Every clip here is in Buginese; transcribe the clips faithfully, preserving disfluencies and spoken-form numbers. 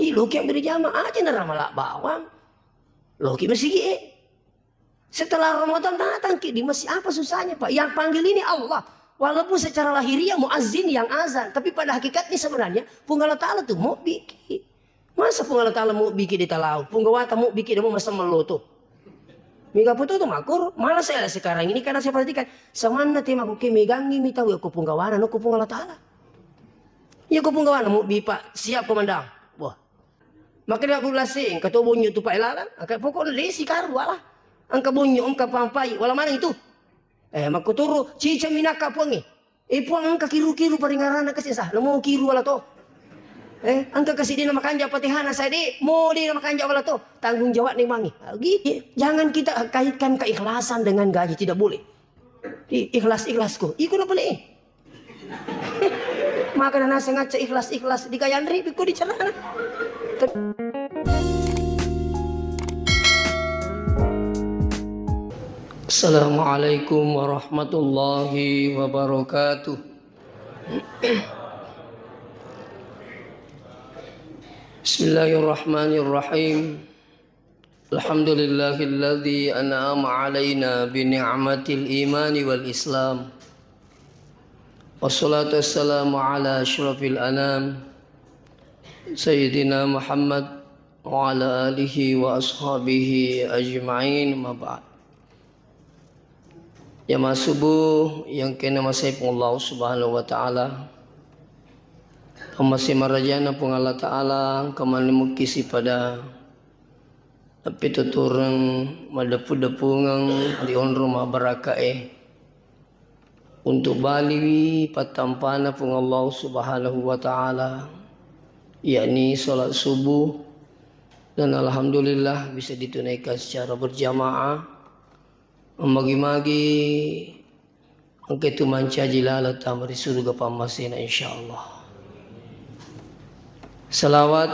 Ih, loki ambil jama aja na ramala bawang. Loki masigi e. Setelah Ramadan datang ki di masjid, apa susahnya, Pak? Yang panggil ini Allah. Walaupun secara lahiriah muazzin yang azan, tapi pada hakikatnya sebenarnya Puang Allah Ta'ala tuh mau bikin. Masa Puang Allah Ta'ala mau bikin di talau? Puang Gawata mau bikin dia mau masa meloto. Mega foto tuh makur, malah saya sekarang ini karena saya perhatikan, samanna tema kuke megangi mi tahu ya ko Puang Gawana, no ko Puang Allah Ta'ala. Ya ko Puang Gawana mau bi, Pak, siap komandan. Wah. Maka dia aku lasi, engka to bonyo tu Pak Elalan, angka pokok lesi karu wala. Angka bonyo, angka pampai, wala mana itu. Eh, makkuturu, cica minakka Puangnge. Eh, Puang, engka kiru-kiru paringarana kasi sah, namo kiru wala to. Eh, engka kasi dena makanja patehana saya de, mo dena makanja wala to. Tanggung jawab ni mangi. Ah, gitu. Jangan kita kaitkan keikhlasan dengan gaji, tidak boleh. Ih, ikhlas-ikhlasku. Iko na pale. Maka na naseng acca ikhlas-ikhlas di kayanri, bikko di carana. Assalamualaikum warahmatullahi wabarakatuh. Bismillahirrahmanirrahim. Alhamdulillahilladzi an'ama alaina bi ni'matil imani wal islam. Wassalatu wassalamu ala asyrafil anam, Sayyidina Muhammad wa ala alihi wa ashabihi ajma'in, ma ba'd. Jamaah subuh yang kena masai Puang Allah Subhanahu wa Ta'ala. Pamase marajana Puang Allah Ta'ala, engka maneng mukkisi pada napitutureng maddepu-depungeng ri onrong mabbaraka'e. Untuk baliwi pattampana Puang Allah Subhanahu wa Ta'ala, yakni salat subuh, dan alhamdulillah bisa ditunaikan secara berjamaah. Magi-magi engka tu mancaji laleng tama ri surga pammasena, insyaallah. Salawat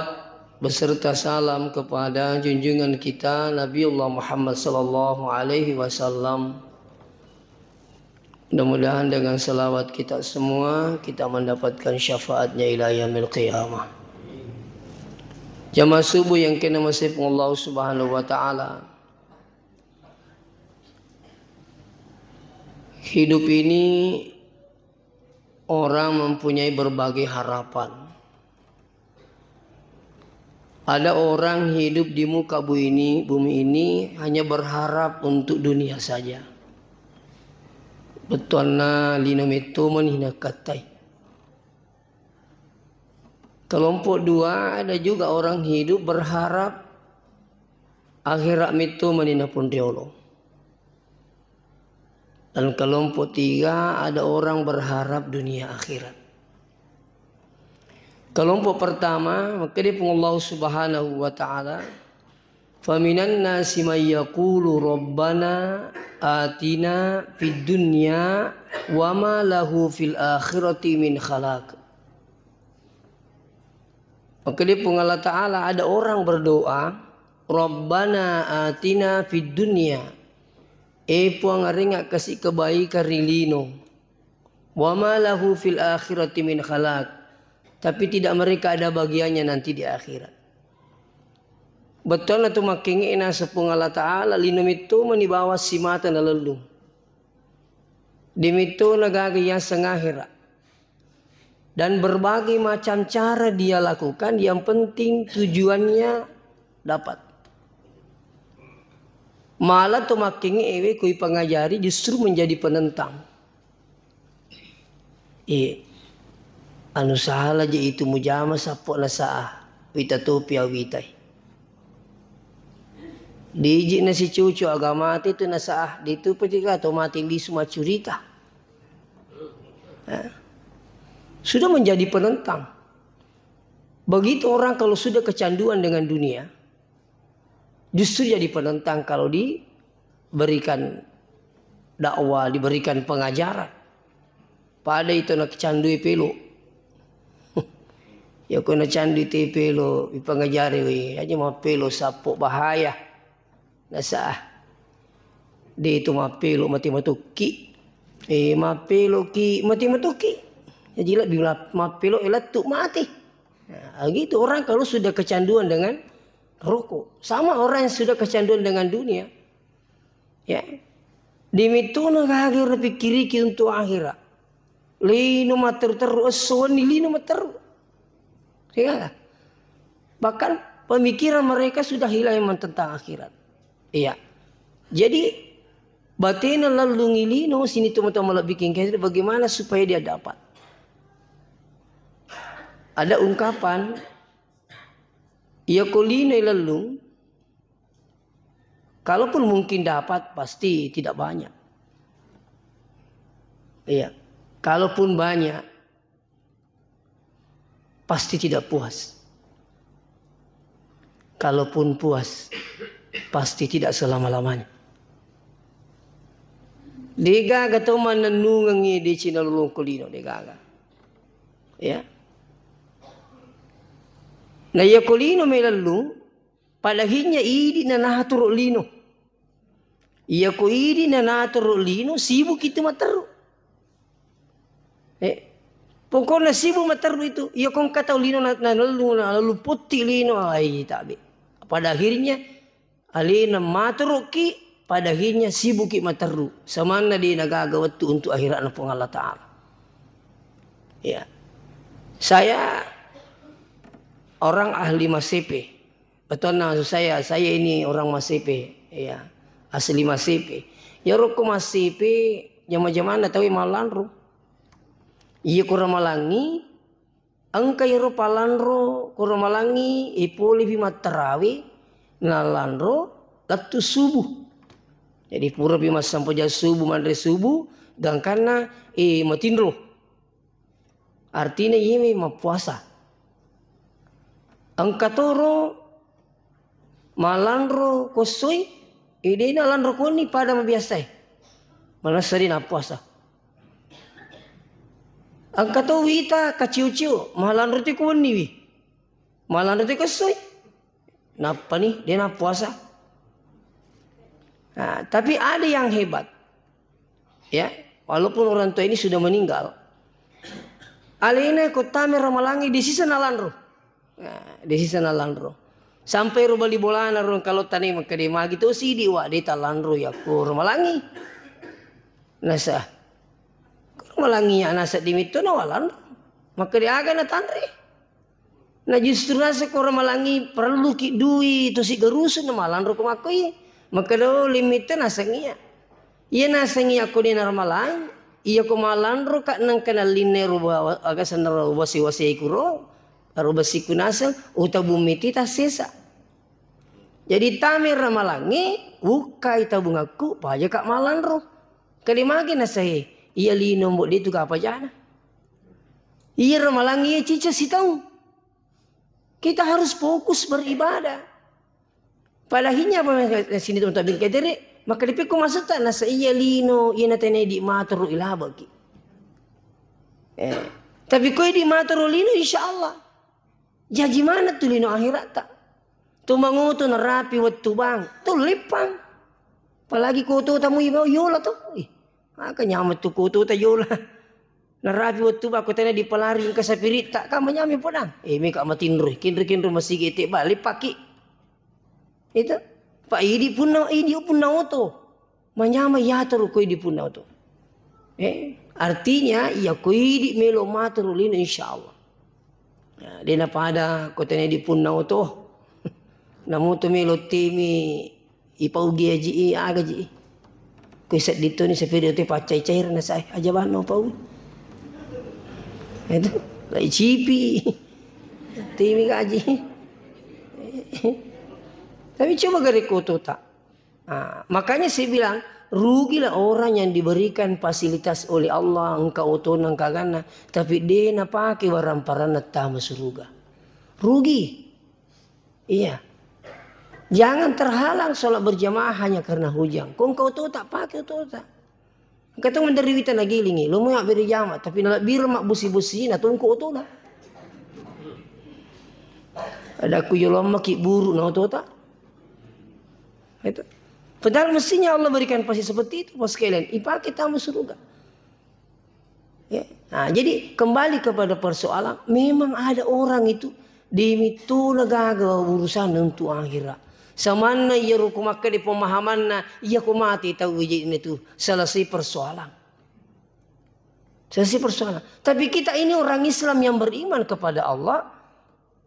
beserta salam kepada junjungan kita Nabiullah Muhammad sallallahu alaihi wasallam. Mudah-mudahan dengan salawat kita semua, kita mendapatkan syafaatnya ila yaumil qiyamah. Jamaah subuh yang kena masai Puang Allah Subhanahu wa Ta'ala. Hidup ini orang mempunyai berbagai harapan. Ada orang hidup di muka bu ini, bumi ini hanya berharap untuk dunia saja. Bettuanna lino metto mani nakattai. Kelompok dua, ada juga orang hidup berharap akhirat metto mani napunriolo. Dan kelompok tiga, ada orang berharap dunia akhirat. Kelompok pertama, makkeda Puang Allah Subhanahu wa Ta'ala, "Faminan nasi may yaqulu rabbana atina fid dunya wa ma lahu fil akhirati min khalaq." Makkeda Puang Allah Ta'ala, ada orang berdoa, "Rabbana atina fid dunya." Eh Puang, arengnga kasi kebaikan ri lino. Wa ma lahu fil akhirati min khalaq. Tapi tidak mereka ada bagiannya nanti di akhirat. Bettuanna tu makkengnge naseng Puang Allah Ta'ala, lino metto mani bawang simata nalellung. De metto na gaga yaseng akhirat. Dan berbagai macam cara dia lakukan, yang penting tujuannya dapat. Malah to makkengnge ewe kui pengajari justru menjadi penentang. Eh, anu salah je itu mujama sappo na saah, wita topi awitai. Diji na si cucu agamate tu na saah, ditu petika to mati lisu macurita. Eh, sudah menjadi penentang. Begitu orang kalau sudah kecanduan dengan dunia, justru jadi penentang kalau diberikan dakwah, diberikan pengajaran. Pada itu nak candu pelo. Ya ko na candu te pelo, ipangajari we, aja mau pelo sappo bahaya. Nasa, de tu mappelo mate matokki. Eh, mappelo ki mate matokki. Jadi lebih mappelo elattu mate. Nah, gitu orang kalau sudah kecanduan dengan rokok. Sama orang yang sudah kecanduan dengan dunia. Ya. Demikian gaga pikiriki untuk akhirat. Lino matteru-teru, esso wenni lino matteru. Ya. Bahkan pemikiran mereka sudah hilang memang tentang akhirat. Iya. Jadi, batena lellungi lino, sini teman-teman lebih kengkeng, bagaimana supaya dia dapat. Ada ungkapan, iya ko lino lellung, kalaupun mungkin dapat, pasti tidak banyak. Iya. Kalaupun banyak, pasti tidak puas. Kalaupun puas, pasti tidak selama-lamanya. Degaga to mannennungengngi decina lolong ko lino, degaga. Ya. Na iya ko lino melellung, pada akhirnya idi na natoro lino. Iya ko idi na natoro lino, sibuki tu matteru. Eh, pokokna sibuk matteru itu. Iya ko engka tau lino na, na lalu, na lalu potti lino, ai tabe. Pada akhirnya alena matoroki, pada akhirnya sibuki matteru. Samanna de nagaga wettu untuk akhiratna Puang Allah Ta'ala. Ya. Saya orang ahli Masepe. Betulna maksud saya, saya ini orang Masepe, ya. Asli Masepe. Ya rokko Masepe, jama-jamanna tauwe mallanro. Iya ko Ramalangi, engka iyaro palanro ko Ramalangi, ipolepi mattarawe, nalanro lettu subuh. Jadi purapi massempajang subuh, manre subuh, gangkanna, eh, matinro. Artinya iyami mappuasa. Engka toro malanro ko essoi, eh, de nalanro ko wenni pada mabiasae. Manessa de nappuasa. Engka to wita kaciu-ciu, malanro to ko wenni wi. Malanro to ko essoi. Nappani de nappuasa. Nah, tapi ada yang hebat. Ya, walaupun orang tua ini sudah meninggal. Alena ko tame Ramalangi, de sisa nalanro. Nah, de sisa nalanro. Sampai ro bali bolana ro, kalau tane makkeda magi to sidi wa, de talanro yakko Ramalangi. Nasa. Ko Ramalangi ya nasa dimitto na walanro. Makkeda aga na tanre. Na justru naseng ko Ramalangi parelluki dui tosi garusu na malanro ko makkoi. Makkeda, "Oh, limite naseng iya." Iya naseng iya ko dena Ramalang, iya ko malanro ka nengka nallinne ruba, aga senna wasi-wasi kuro, ruba siku naseng, utabung miti tassesa. Jadi tame Ramalangi, wukkai tabungakku, paja ka malanro. Kali magi nasahe, iya lino mbok de tu kapajana. Iya Ramalangi iya cica sitaung. Kita harus fokus beribadah. Padahinya apa sini teman-teman kaitere, maka dipikku maksudta nasa iya lino, iya natene di maturu ilabaki. Eh, tapi koi di maturu lino, insya Allah. Jaji mana tu lino akhirat ta? Tu mangutu narapi wettu bang, tu lippang. Apalagi koto tamu iba yola tu. Ih, maka nyaman tu koto ta yola. Narapi wettu ba ko tena dipalari engka sapiritta, ka manyami podang. Eh, meka matinro, kinro-kinro masigi te ba, leppaki. Itu. Pa idi punna, idi punna oto. Manyama yatoro ko idi punna oto. Eh, artinya iya ko idi melo matoro lino, insya Allah. Nah, dena pada ko tena di punna oto. Namuto melo temi Ipaugi aji i, aga ji i. Kui sedding toni sapiri oto paccai-cair na sae, aja banno pau. Itu, lai cipi. Timi gaji. Tapi coba gare kotota. Ah, makanya saya bilang, rugilah orang yang diberikan fasilitas oleh Allah, engka otona, engka ganna, tapi de napake waramparanna tama suruga. Rugi. Iya. Jangan terhalang sholat berjamaah hanya karena hujan. Ko engka otota, pake otota. Engka to menderita nagilingi, lo mau beri jama, tapi nalak biru mak busi-busi na tungku otona. Ada ku yolom maki buru na otota. Itu. Padahal mestinya Allah berikan pasti seperti itu, bos sekalian. Ipake tamu surga. Ya. Nah, jadi kembali kepada persoalan, memang ada orang itu demitu gaga urusan untuk akhirat. Samanna iya ruku makkeda pemahamanna, iya ko mati tau ijinna itu selesai persoalan. Selesai persoalan. Tapi kita ini orang Islam yang beriman kepada Allah,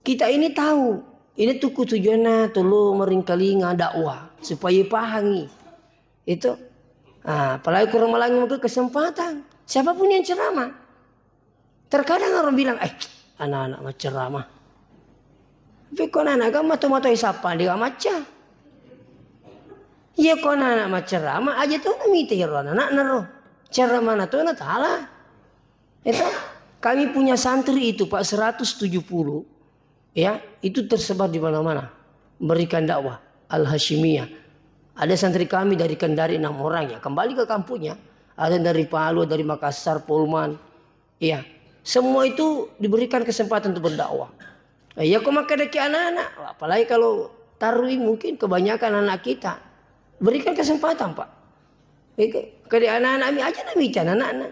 kita ini tahu, ini tuku tujuanna tolo meringkalinga dakwah supaya pahangi. Itu. Ah, apalagi kurang malangi maka kesempatan. Siapapun yang ceramah. Terkadang orang bilang, "Eh, anak-anak macceramah." Tapi ko anak-anak kan mata-mata isapa dia macca. Iya ko anak-anak macceramah aja tuh namita ro anak-anak nero. Ceramah na tuh na tala. Itu kami punya santri itu Pak seratus tujuh puluh. Ya, itu tersebar di mana-mana. Berikan dakwah Al-Hasyimiyah. Ada santri kami dari Kendari enam orang ya, kembali ke kampungnya. Ada dari Palu, dari Makassar, Polman. Iya, semua itu diberikan kesempatan untuk berdakwah. Iya, kok makkeda ki anak-anak, apalagi kalau tarwi mungkin kebanyakan anak kita. Berikan kesempatan, Pak. Oke, kede anak-anak mi aja na mita anak-anak.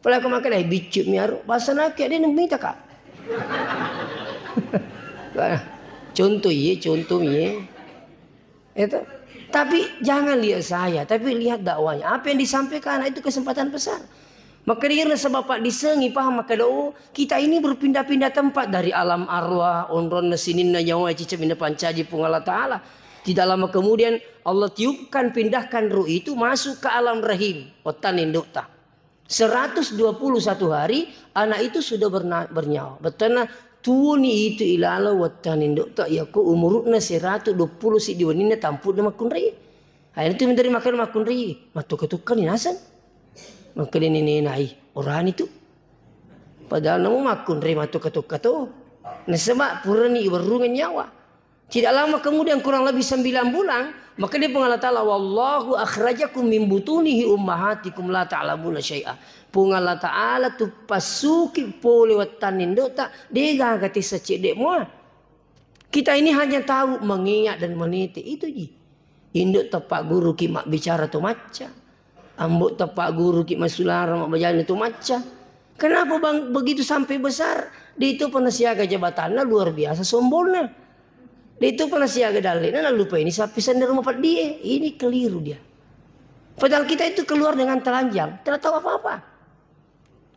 Apalagi kok makkeda biccu mi aro, bahasa nak ya dia mita, Kak. Contoh iya, contoh iya. Itu. Tapi jangan lihat saya, tapi lihat dakwahnya. Apa yang disampaikan anak itu kesempatan besar. Maka dia sebab Pak disengi paham maka oh, kita ini berpindah-pindah tempat dari alam arwah, onronna sininna nyawa cicak minna pancaji Puang Allah Ta'ala. Tidak lama kemudian Allah tiupkan, pindahkan ruh itu masuk ke alam rahim. Otan indukta. Seratus dua puluh satu hari, anak itu sudah berna-, bernyawa. Betulna tuoni itu ilalo wettan indukta, yako umurukna seratus dua puluh siddi weninna tampudna makkunrai. Aina tu menteri makan makkunrai, mattukka-tukka ni naseng. Makkeda nenena, "Ai, orani tu." Padahal namu makkunrai mattukka-tukka tu. Nasaba purani iwerrungan nyawa. Tidak lama kemudian, kurang lebih sembilan bulan, maka dia Puang Allah Ta'ala, "Wallahu akhrajakum min butunihi ummahatikum la ta'lamuna syai'a." Puang Allah Ta'ala tu pasuki pole wettan indokta, degaga tessa cedde mua. Kita ini hanya tahu mengiak dan menete, itu ji. Indok tepak guru ki mabbicara to macca. Ambo tepak guru ki masulara mabbajalan to macca. Kenapa bang begitu sampai besar? Di itu pernah siaga jabatanna luar biasa sombongna. Di itu pernah siaga dalena, lalu lupa ini sapi sendiri rumah pedie. Ini keliru dia. Padahal kita itu keluar dengan telanjang, tidak tahu apa-apa.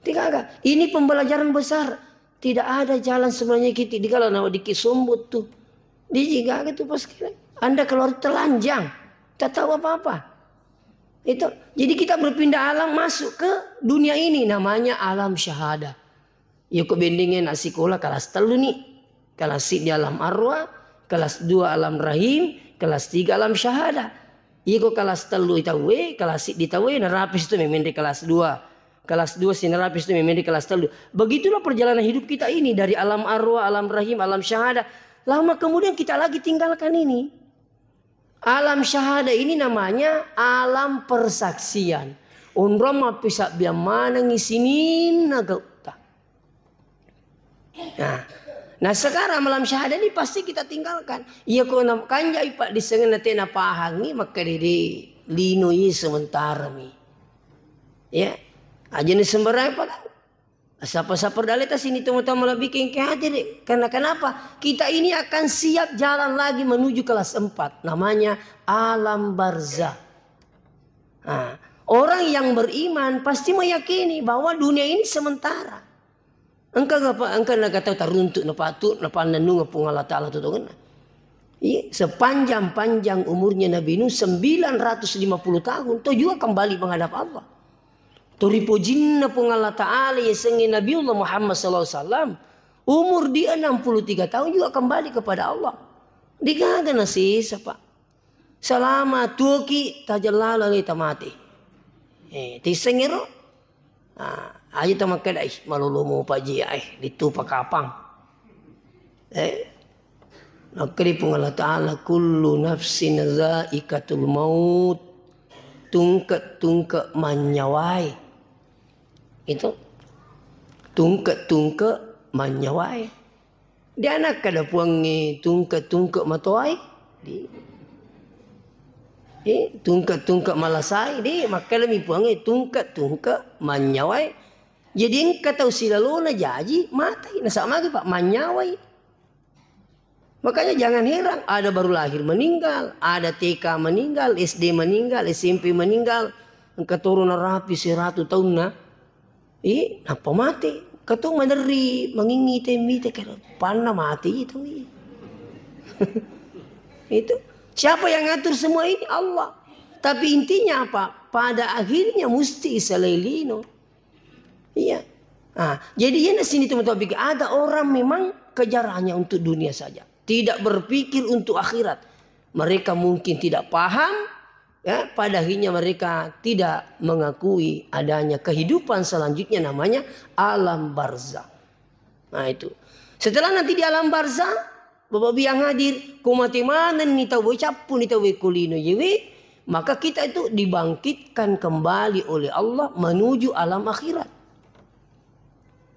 Tidak ada. Ini pembelajaran besar. Tidak ada jalan sebenarnya kita di kala nawa dikit sombot tuh. Dia juga gitu pas kira. Anda keluar telanjang, tak tahu apa-apa. Itu. Jadi kita berpindah alam masuk ke dunia ini namanya alam syahadah. Yoko bendinge nak sekolah kelas telu nih. Kelas di alam arwah, kelas dua alam rahim, kelas tiga alam syahadah. Iko kelas telu itawe, kelas di tawe, narapis tu memeng di kelas dua. Kelas dua si narapis tu memeng di kelas telu. Begitulah perjalanan hidup kita ini dari alam arwah, alam rahim, alam syahadah. Lama kemudian kita lagi tinggalkan ini. Alam syahadah ini namanya alam persaksian. Onrong mappisabbiang manengi sininna gautta. Nah, nah sekarang malam syahadah ini pasti kita tinggalkan. Iya ko na kanjai pak disengenna tena pahangi makkeda de lino iya sementara mi. Ya, aja ni sembarang pak. Sapa-sapa daleta sini teman-teman lebih kengke hati deh. Karena kenapa? Kita ini akan siap jalan lagi menuju kelas empat. Namanya alam barzah. Nah, orang yang beriman pasti meyakini bahwa dunia ini sementara. Engka apa? Engka naga tau taruntuk napatu napannennung Puang Allah Ta'ala tutungenna. Iya, sepanjang-panjang umurnya Nabi Nuh, sembilan ratus lima puluh tahun, to juga kembali menghadap Allah. To ripojinna Puang Allah Ta'ala yasengnge Nabiullah Muhammad sallallahu alaihi wasallam, umur di enam puluh tiga tahun juga kembali kepada Allah. Degaga nasesa, Pak. Salama tuoki tajellala le tamate. Eh, tisengero? Ah, aja tamakkeda, "Ih, malolomo paji, eh, ditu pakapang." Eh, Makkeda Puang Allah Ta'ala, "Kullu nafsin zaikatul maut." Tungke-tungke mannyawai. Itu. Tungke-tungke mannyawai. Dia nakkeda Puangnge tungke-tungke matoai. Di. Eh, tungke-tungke malasai. Di, makkeda mi Puangnge tungke-tungke mannyawai. Jadi engka tau silalona jaji, matei. Nasaba magi, Pak, manyawai. Makanya jangan heran, ada baru lahir meninggal, ada T K meninggal, S D meninggal, S M P meninggal. Engka toro narapi seratu taunna. Eh, nappa mate. Engka to maderri mangingi te mite kero. Panna mate itu. Itu. Siapa yang ngatur semua ini? Allah. Tapi intinya apa? Pada akhirnya musti isalai lino. Iya. Ah, jadi iyana sini teman-teman pikir, ada orang memang kejar hanya untuk dunia saja. Tidak berpikir untuk akhirat. Mereka mungkin tidak paham, ya, pada akhirnya mereka tidak mengakui adanya kehidupan selanjutnya, namanya alam barzah. Nah, itu. Setelah nanti di alam barzah, Bapak Ibu yang hadir, ko mate manenni tauwe, cappuni tauwe ko lino iyewe, maka kita itu dibangkitkan kembali oleh Allah menuju alam akhirat.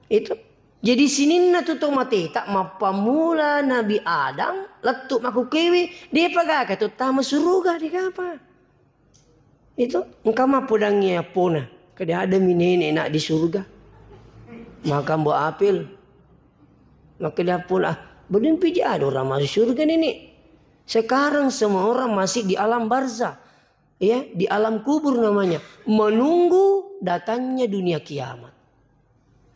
Itu. Jadi sininna tu to mateta, mappammula Nabi Adam lettu makkukewe, depa gaga to tama suruga, degapa. Itu engka mappodangngi appona. Kada ada mi nenek nak di surga. Makan buah apel. Maka dia pun, ah, belum piji ada orang masuk surga, nenek. Sekarang semua orang masih di alam barzah. Ya, di alam kubur namanya. Menunggu datangnya dunia kiamat.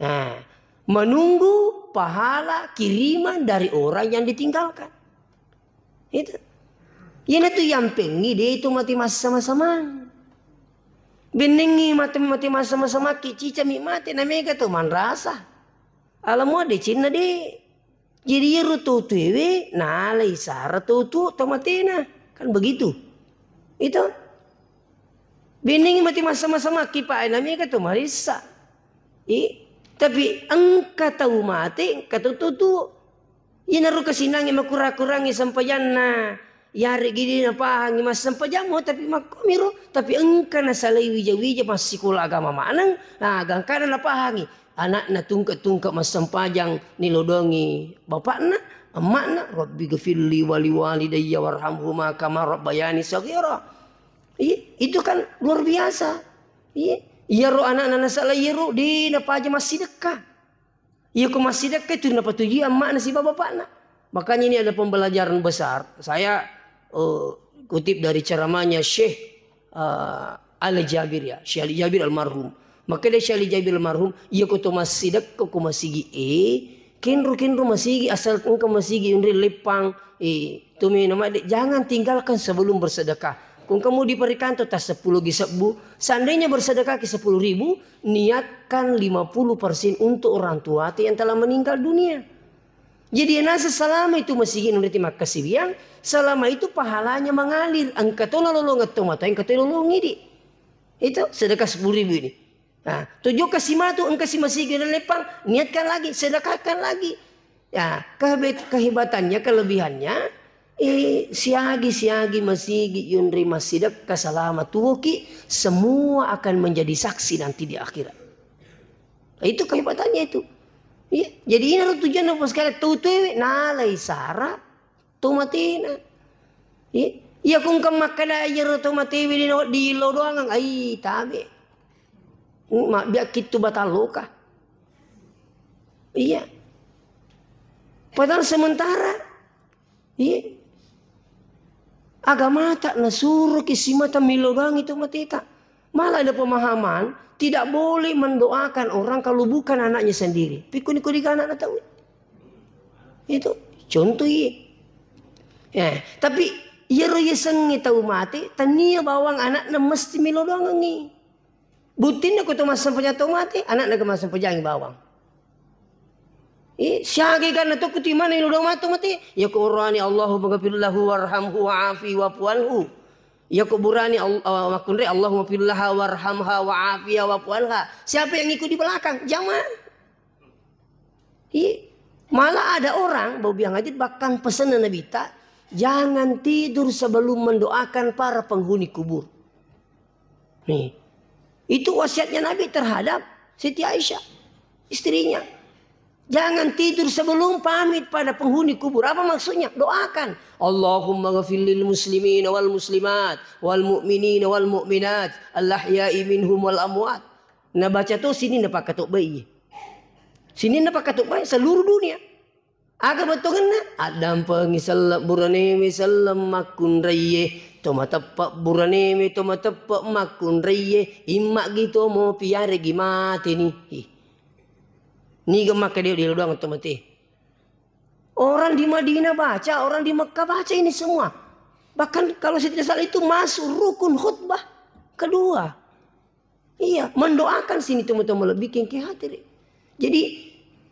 Nah, menunggu pahala kiriman dari orang yang ditinggalkan. Itu. Iyana tu yampengngi de tu mate massama-samang. Bennengngi mate, mate massama-samaki, cicami mate, na mega to manrasa. Alamu de cinna de. Jadi iyaro to tuewe nalai sara to tuo to matena. Kan begitu. Itu. Bennengngi mate massama-samaki, Pak, na mega to marissa. I, tapi engka tau mate, engka to tuo. Iyanaro kasinnangnge makura-kurangngi sempajanna. Yareggi de napahangngi massempajammo, tapi makkomiro, tapi engka nasalai wija-wija massikola agama maneng, nah, gangkana napahangngi. Anakna tungke-tungke massempajang nilodongi bapakna, emmakna, "Rabbi ghafirli wali walidayya warhamhuma kama rabbayani saghira." Iya, itu kan luar biasa. Iya, iyaro anakna nasalai iyaro, de napaja massidekka. Iya, ko massidekka itu napatujui amma'na sibawa bapakna. Makanya ini ada pembelajaran besar. Saya, eh, kutip dari ceramahnya Syekh, eh, Ali Jabir, ya, Syekh Ali Jabir almarhum. Maka dia Syekh Ali Jabir almarhum, iya ko to massidekka ko masigi e, kenro-kenro masigi, asal engka masigi unri leppang, eh, to meno ma de, jangan tinggalkan sebelum bersedekah. Ko engka mudi parikanto ta sepuluh gi sebbu, seandainya bersedekah ki sepuluh ribu, niatkan lima puluh persen untuk orang tua yang telah meninggal dunia. Jadi, nasa selama itu masigi nunriti makkasiwiang, selama itu pahalanya mengalir. Engka to nalolongeng to matoa, engka to lolongi di. Itu sedekah sepuluh ribu ini. Nah, tujuh kasi matu, engka si masigi naleppang, niatkan lagi, sedekahkan lagi. Ya, kehebet-, kehebatannya, kelebihannya, eh, siagi-siagi masigi yunri massidekka selama tuoki, semua akan menjadi saksi nanti di akhirat. Itu kehebatannya itu. Iya, jadi ina ro tujuanna, Pak, sekali tau tuewe nalai sara to matena. Iya, iya, ko engka makkeda iyaro to matewe di, di lodoangeng, ai tabe. Mabbiakki tu batang loka. Iya. Padahal sementara, iya. Agamata nasuroki simata millodangi to mateta. Malah ada pemahaman, tidak boleh mendoakan orang kalau bukan anaknya sendiri. Pikuni ko diga anakna tau. Itu contoh, iya. Ya, tapi iyaro yasengnge tau mate, tania bawang anakna mesti millodangengi. Buttinna ko to massempajang tau mate, anakna ke massempajangi bawang. Eh, siaga ganna to kuti mana lo matu mate? Ya ko orani, "Allahumma ghafir lahu warhamhu wa'afi wa'fu anhu." Ya ko burani, Al-, eh, makkunrai, "Allahumma ghafir laha warhamha wa'afiha wa'fu anha." Siapa yang ikut di belakang? Jamaah. Iya. Malah ada orang, bau biang aja, bahkan pesan Nabi ta, "Jangan tidur sebelum mendoakan para penghuni kubur." Nih. Itu wasiatnya Nabi terhadap Siti Aisyah, istrinya. "Jangan tidur sebelum pamit pada penghuni kubur." Apa maksudnya? Doakan. "Allahumma ghafir lil muslimina wal muslimat, wal mu'minina wal mu'minat, al ahya'i minhum wal amwat." Nabaca to sininna pakkatobbai. Sininna pakkatobbai seluruh dunia. Aga bettuanna? Addampengi selleng buranewe selleng makkunraiye, to mateppe buranewe to mateppe makkunraiye, immagi to mopi yaregi mateni. Hi. Niga makkeda dio doang to mate. Orang di Madinah baca, orang di Mekah baca ini semua. Bahkan kalau saya tidak salah itu masuk rukun khutbah kedua. Iya, mendoakan sini teman-teman lebih kengke hati deh. Jadi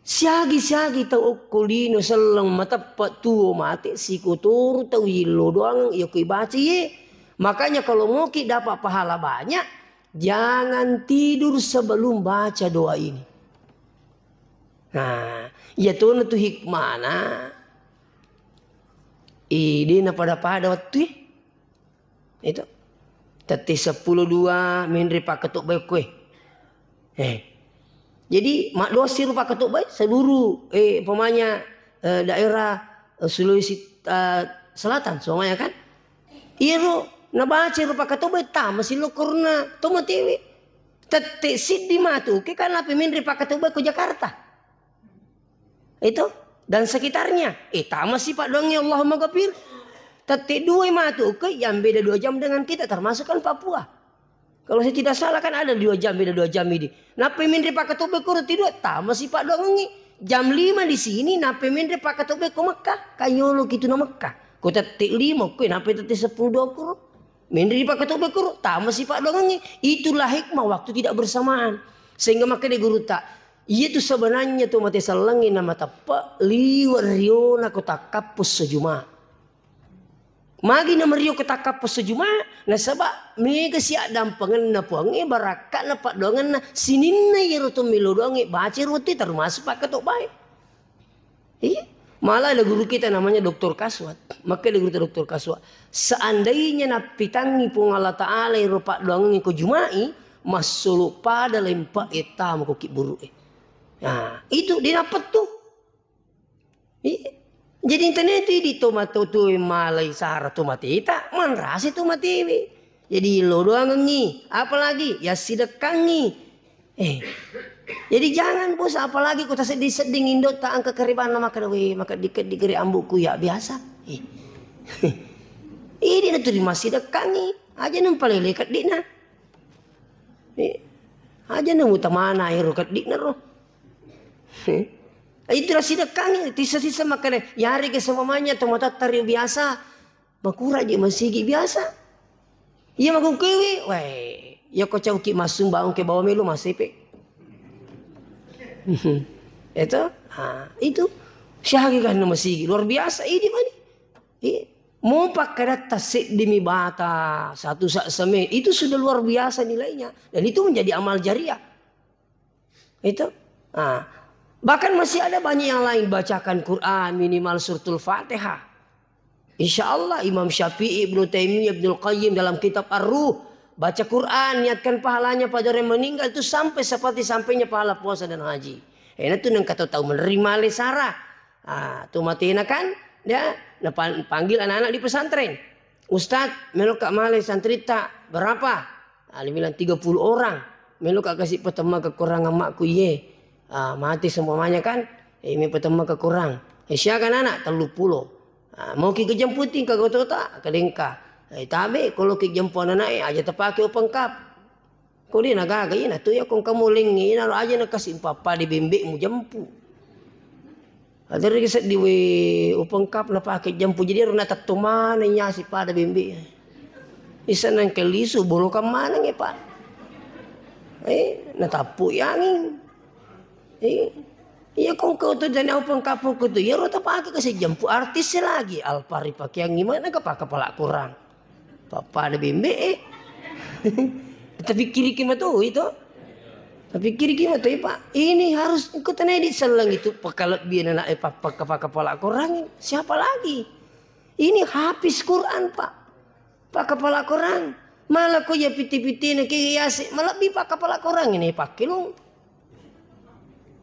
siagi-siagi tau okko lino selleng mateppe tuo mate sikotoro tau yillo doang iya kui baca ye. Makanya kalau mau ki dapat pahala banyak, jangan tidur sebelum baca doa ini. Nah, iya tona tu hikmana. Ide na pada-pada waktu itu. Tette seppulo dua menre pakkatobbai okkoe. Eh. Jadi maddoa siro pakkatobbai seluruh eh umpamanya eh, daerah eh, Sulawesi eh, Selatan semuanya kan. Iyaro nabaca ro pakkatobbai tama silokkorna to matewe. Tette siddi matu ke kan apa menre pakkatobbai ko Jakarta. Itu dan sekitarnya. Eh, tama si paddoangnge Allahumma ghafir. Tette dua matu ke yang beda dua jam dengan kita termasuk kan Papua. Kalau saya tidak salah kan ada dua jam, beda dua jam ini. Nappa menre pakkatobbai ko roti dua, tama si paddoangnge. Jam lima di sini, nappa menre pakkatobbai ko Mekah. Kayolo kitu na Mekah. Ko tette lima, ko nappa tette seppulo dua kuro. Menre di pakkatobbai kuro, tama si paddoangnge. Itulah hikmah waktu tidak bersamaan. Sehingga makkeda gurutta, iya tu sebenarnya tu mate sellengnge na mateppe liwe riona ko takkappo sejuma. Magi na merio ko takkappo sejuma, nasaba mega si addampengenna puangnge barakka'na paddoangenna sininna iyaro to melo doangnge baca ro wettu termasuk pakkatobbai. Iya. Malah ada guru kita namanya Doktor Kaswat. Maka ada guru kita Doktor Kaswat. Seandainya napitangi Puang Allah Ta'ala ero paddoangengnge ko Juma'i, massolo pada lempa etta mako ki buru e. Nah, itu dia dapat tuh. Iya. Jadi internet itu di tomato tu malai sara tomateta, manrasi tomatewe. Jadi lo doangengngi, apalagi ya sidekkangngi. Eh. Jadi jangan bos, apalagi kota sedih-sedih indo tak angka keribanna maka we maka dikit dikit ambuku ya biasa. Eh. Ini na turi masih dekangi aja nang palele kedina. Eh. Aja nang utamana ero kedina ro. Eh. Itu rasi dekangi tisa-sisa makanya yari ke semuanya tomato tari biasa. Makura je masigi biasa. Iya makungkewe, wae. Iya ko cauki massumbaung ke bawa melo masepe. Itu, ah, itu. Siagi kan masigi luar biasa ini mani. Iya. Mau pakkadatta seddimi bata satu sak seme itu sudah luar biasa nilainya dan itu menjadi amal jariah. Itu. Ah. Bahkan masih ada banyak yang lain bacakan Quran minimal suratul Fatihah. Insya Allah Imam Syafi'i, Ibnu Taimiyah, Ibnu Qayyim dalam kitab Ar-Ruh baca Quran niatkan pahalanya pada orang meninggal itu sampai seperti sampainya pahala puasa dan haji. Enak tuh nengka tau menerima le Sarah. Ah, tu matena kan dia napan- panggil anak-anak di pesantren. Ustadz, meloka male santrita berapa? Ah, dia bilang tiga puluh orang. Meloka kasih petema kekurangan makku iye. Ah, mati semuanya kan? Eh, mi petema kekurang. Eh, siaga anak tellu pulo. Ah, mau ki kejemputi ka gotota, kadengka. Eh, tabe kalau ki jempu anak eh aja tepake open cup. Ko de nagaga ina tu ya kong kamu lengnge ina ro aja na kasi pappa de bembe mu jempu. Ada ri seddi we open cup na pake jempu jadi ro na tetto mana nyasi pada bembe. Isa nang kelisu bolokan mana nge pak. Eh, na tappu angin. Eh, iya kong kau tu jani open cup ko tu ya ro ta pake kasi jempu artis lagi alpari pakeang gimana ke pake pala kurang. Pappada bembe eh. Tapi kiri ki matoi to. Tapi kiri ki matoi pak. Ini harus engko tenai di selleng itu pakalebbian anak eh pak pak pak kepala korang. Siapa lagi? Ini hafiz Quran pak. Pak kepala korang. Malah ko ya piti-piti na ke yasi malebbi pak kepala korang ini pak kilung.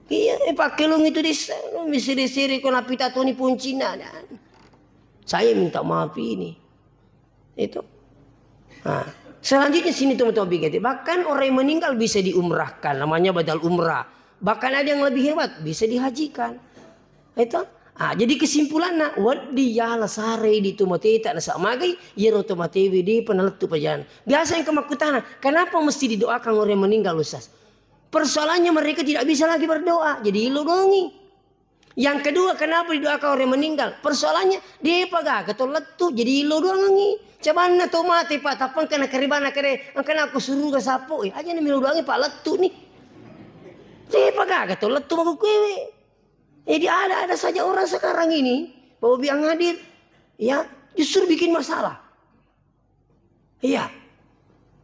Iya, eh, pak kilung itu di misiri-siri ko napita toni puncina. Saya minta maaf ini. Itu. Nah, Selanjutnya sini teman-teman, bahkan orang yang meninggal bisa diumrahkan, namanya badal umrah. Bahkan ada yang lebih hebat, bisa dihajikan. Itu. Ah, jadi kesimpulanna, wedding yala sarai di tomateta nasaba magai, yero tomatewe depa nalettu pajalan. Biasa yang kemakkutana, kenapa mesti didoakan orang yang meninggal, Ustaz? Persoalannya mereka tidak bisa lagi berdoa, jadi ilodongi. Yang kedua, kenapa didoakan orang meninggal? Persoalannya, depa gaga to lettu, jadi ilodongi. Cabanna to mate, Pak, tappa engka nakaribana kere, engka nako suruga sappo, eh, aja na milodongi, Pak, lettu ni. Depa gaga to lettu makkuewe. Jadi ada-ada saja orang sekarang ini, Bapak Ibu yang hadir, ya, justru bikin masalah. Iya.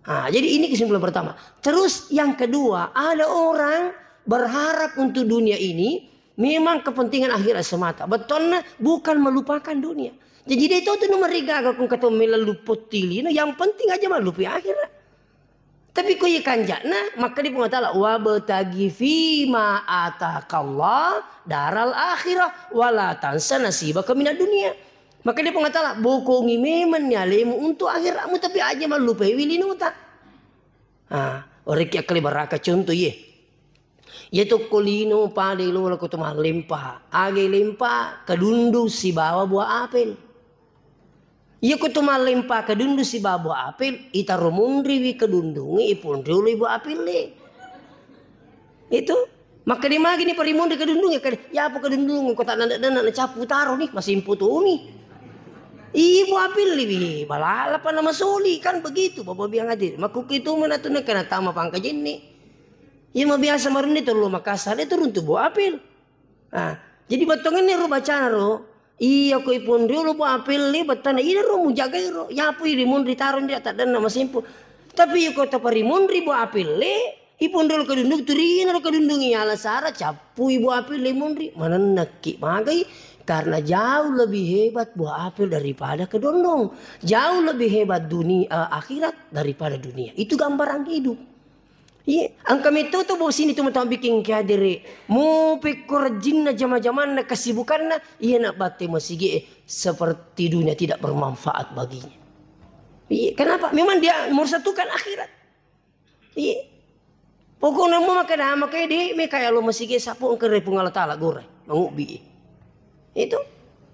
Nah, jadi ini kesimpulan pertama. Terus yang kedua, ada orang berharap untuk dunia ini memang kepentingan akhirat semata. Betulnya bukan melupakan dunia. Jadi dia itu tuh nomor riga aku kata melelupot tilino, yang penting aja malupi akhirat. Tapi ko iya kanja'na, maka di Puang Ta'ala, "Wabtaghi fima atakallah daral akhirah, wala tansa nasibaka minad dunia." Maka di Puang Ta'ala, bokongi memang ni alemu untuk akhiratmu, tapi aja mallupai wilinota. Ah, oreki akkali baraka contoh ye. Iya tokko lino pada lo ko to mallempa. Age lempa, kedundu sibawa buah apel. Iya ko to mallempa kedundu sibawa buah apel, itaro munriwi kedundunge, ipunriwi buah apel le. Itu. Makkeda magi ni parimunri kedundunge, kade, ya apa kedundunge, ko tak nanda-nanda na capu taro ni, masimpu tumi. Iya buah apel le, wih, balala pa na masoli, kan begitu, Bapak bilang aja. Makkukitu mana tu nak kena tama pangka jenne. Iya mabiasa marunni tellu Makassar, itu runtu buah apel. Ah, jadi bettongenni ro bacana ro, iya ko iponriolo bo apelle bettana ida ro mujagai ro, yapo iri munri taro ndi taddenna masimpu. Tapi iya ko taparimunri bo apelle, iponriolo kedundung turina ro kedundung iya ala sara cappui bo apelle munri, manennekki magai karena jauh lebih hebat buah apel daripada kedondong. Jauh lebih hebat dunia, eh, akhirat daripada dunia. Itu gambaran hidup. Iya, engka metto to bosini tu mata bikin kehadiri. Mu pekko rajinna jama-jamanna kesibukanna, iya nak batte masigi, eh, seperti dunia tidak bermanfaat baginya. Iya, kenapa? Memang dia nomor satu kan akhirat. Iya. Pokoknya mau makan apa kayak di me kayak lo masigi sapu engkere Puang Allah Taala gore, mangubbi. Itu.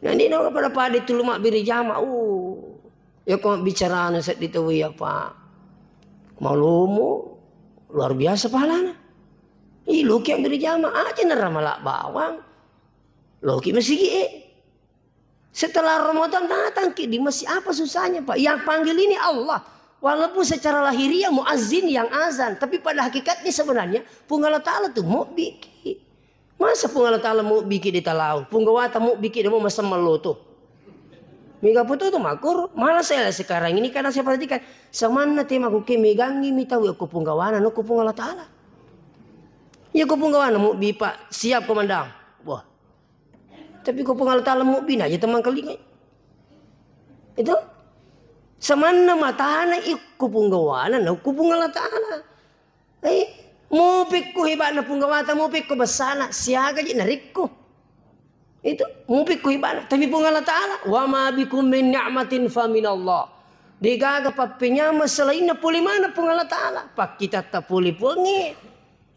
Nanti no pada pada tulu mabbiri jama. Uh. Ya ko bicarana seddi tau iya, Pak. Malomo luar biasa pahalana. Ih, loki yang biri jama aja nara mala bawang. Loki masigi, eh. Setelah Ramadan datang ki di masjid, apa susahnya, Pak? Yang panggil ini Allah. Walaupun secara lahiriah muazzin yang azan, tapi pada hakikatnya sebenarnya Puang Allah Taala tu mau bikin. Masa Puang Allah Taala mubbiki de talau? Punggawata mubbiki de mo masemmeng loto. Mega putu tu makkoro, malah saya sekarang ini kadang saya perhatikan, samanna te makuke megangi mi tau ko punggawana no ko Puang Allah Taala. Iya ko punggawana mubbi Pak, siap komandan. Wah. Tapi ko Puang Allah Taala mubbi na aja temang kelingai. Itu samanna matana ikko punggawana no ko Puang Allah Taala. Eh, mupekko heba'na punggawata, mupekko bessana, siaga je narekko. Itu, mupekko heba'na. Tapi Puang Allah Taala, "Wa ma bikum min ni'matin fa minallah." Degaga pappenyameng selainna pole mana Puang Allah Taala. Pakkitatta pole Puangnge.